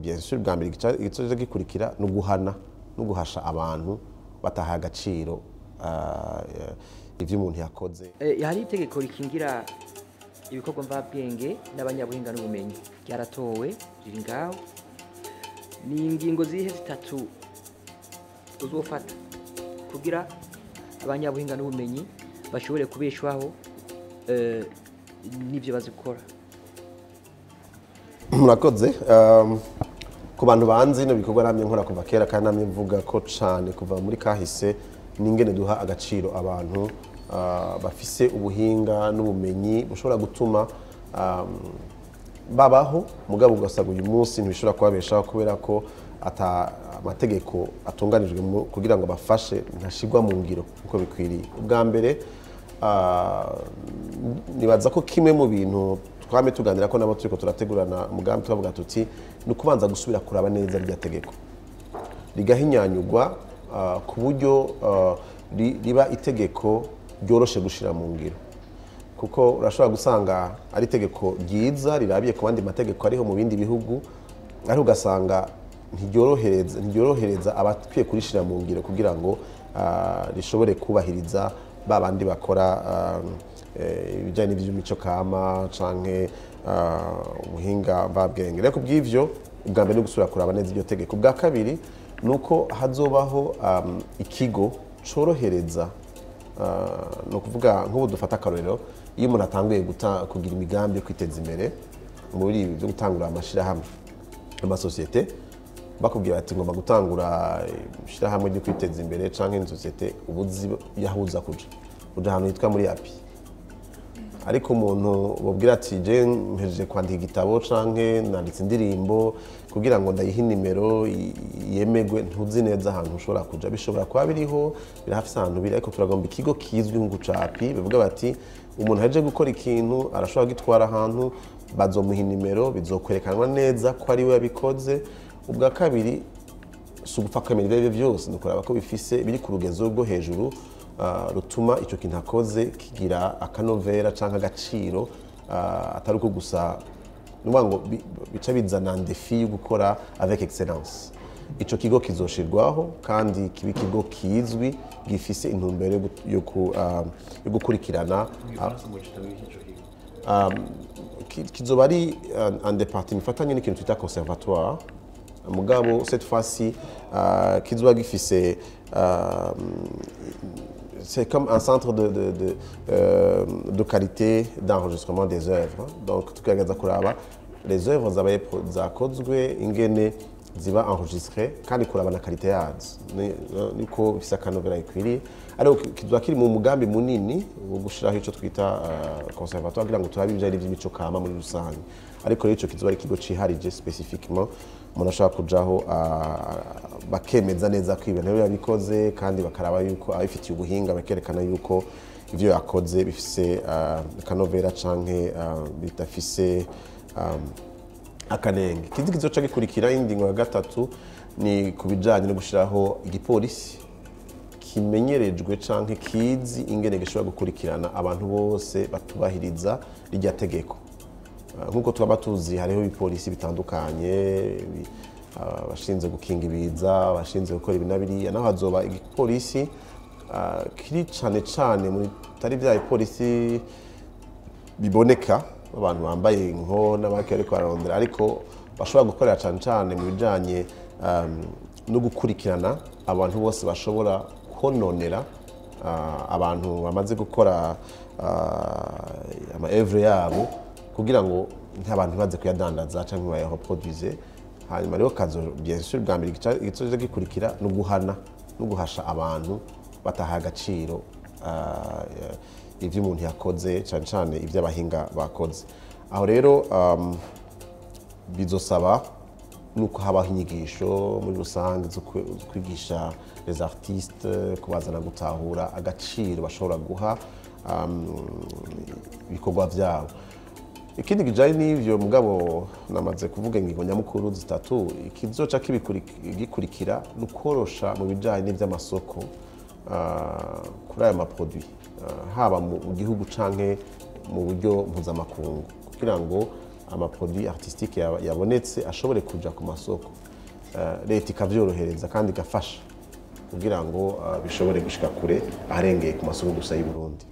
Bien sûr, bwa mbere igice gikurikira no guhana no guhasha abantu bataha agaciro ivyo umuntu yakoze. Hari itegeko rikingira ibikorwa mvabwenge n'abanyabuhinga n'ubumenyi ryaratowe, riri ngaho. Ni ingingo zihe zitatu uzofata kugira abanyabuhinga n'ubumenyi bashobore kubeshwaho n'ivyo bazikora? Murakoze. Ku bantu banzi no bikorwa namye nkora kuva kera, kandi namye mvuga ko cane kuva muri kahise, n'ingene duha agaciro abantu bafise ubuhinga n'ubumenyi bushobora gutuma babaho, mugabo ugasanga uyu munsi ntibishobora kubabeshaho kubera ko ata amategeko atunganijwe kugira ngo bafashe, ntashigwa mu ngiro uko bikwiriye. Ubwa mbere, nibaza ko kimwe mu bintu twame tuganira ko nabo turiko turategurana umugambi, tubavuga tuti ni ukubanza gusubira kuraba neza rya tegeko rigahinyanyurwa ku buryo riba itegeko ryoroshe gushira mu ngiro, kuko urashobora gusanga ari itegeko ryiza rirabiye ku bandi mategeko ariho mu bindi bihugu, ariko ugasanga ntiryorohereza abakwiye kurishira mu ngiro kugira ngo rishobore kubahiriza ba bandi bakora ibijyanye n'iby'imico kama canke ubuhinga mvabwenge. Rero kubw'ivyo, ubwa mbere ni gusubira kuraba neza iryo tegeko. Ubwa kabiri ni uko hazobaho ikigo corohereza, ni ukuvuga nk'ubu dufata akarorero, iyo umuntu atanguye kugira imigambi yo kwiteza imbere muri ibi byo gutangura amashirahamwe, amasosiyete, bakubwira bati ngomba gutangura ishirahamwe ryo kwiteza imbere canke insosiyete, ubuzi yahuza kuja uja ahantu hitwa muri API. Ariko umuntu bubwira ati je mpejeje kwandika igitabo canke nanditse indirimbo, kugira ngo ndayihe nimero yemegwe, ntuzi neza ahantu ushobora kuja. Bishobora kuba biriho, birahafise ahantu biri, ariko turagomba ikigo kizwi nko API, bivuga bati umuntu ahejeje gukora ikintu arashobora gitwara ahantu, bazomuha inimero, bizokwerekanwa neza ko ari we yabikoze. Ubwa kabiri, si ugupfa kwemera ibyo aribyo byose, ni ukuraba ko bifise biri ku rugezo rwo hejuru, rutuma icyo kintu akoze kigira akanovera canke agaciro, atari uko gusa. Ni ukuvuga ngo bica bizana défi yo gukora avec excellence. Ico kigo kizoshirwaho kandi kiba ikigo kizwi gifise intumbero yo gukurikirana. Kizoba ari un département ifatanye n'ikintu twita conservatoire, mugabo cette fois-ci kizoba gifise c'est comme un centre de qualité d'enregistrement des œuvres. Donc tukagerageza kuraba les œuvres zabaye zakozwe, ingene ziba enregistré, kandi kuraba na qualité yazo niko bifise akanovera ikwiriye. Ariko kizoba kiri mu mugambi munini wo gushiraho ico twita conservatoire, kugira ngo turabe ibijanye n'ivy'imico kama muri rusange. Ariko rero ico kizoba ari ikigo ciharije spécifiquement, umuntu ashobora kujaho, bakemeza neza ko ibintu yabikoze, kandi bakaraba yuko abifitiye ubuhinga, bakerekana yuko ivyo yakoze bifise akanovera canke bidafise akanenge. Ikindi kizoca gikurikira, ingingo ya gatatu, ni ku bijanye no gushiraho igipolisi kimenyerejwe canke kizi ingene gishobora gukurikirana abantu bose batubahiriza rirya tegeko. Nk'uko twaba tuzi, hariho ibipolisi bitandukanye, abashinzwe gukinga ibiza, abashinzwe gukora ibi na biriya. Naho hazoba igipolisi kiri cane cane muri tari bya bipolisi biboneka, abantu bambaye inkona bake ariko bararondera, ariko bashobora gukorera cane cane mu bijanye no gukurikirana abantu bose bashobora kononera abantu bamaze gukora ama œuvre yabo, kugira ngo ntabantu baze kuyadandaza canke bayareproduise. Hanyuma rero kazo, bien sûr, bwa mbere igice gikurikira no guhana no guhasha abantu bataha agaciro ivyo umuntu yakoze, cane cane ivy'abahinga bakoze. Aho rero bizosaba nuko habaho inyigisho muri rusange zo kwigisha les artistes, kubazana gutahura agaciro bashobora guha ibikorwa vyabo. Ikindi kijanye n'ivyo, mugabo namaze kuvuga ingingo nyamukuru zitatu, ikizoca gikurikira ni ukorosha mu bijanye n'ivy'amasoko kuri aya maproduit, haba mu gihugu canke mu buryo mpuzamakungu, kugira ngo Amaproduit artistique yabonetse ashobore kuja ku masoko. Leta ikavyorohereza kandi igafasha kugira ngo bishobore gushika kure aharengeye ku masoko gusa y'u Burundi.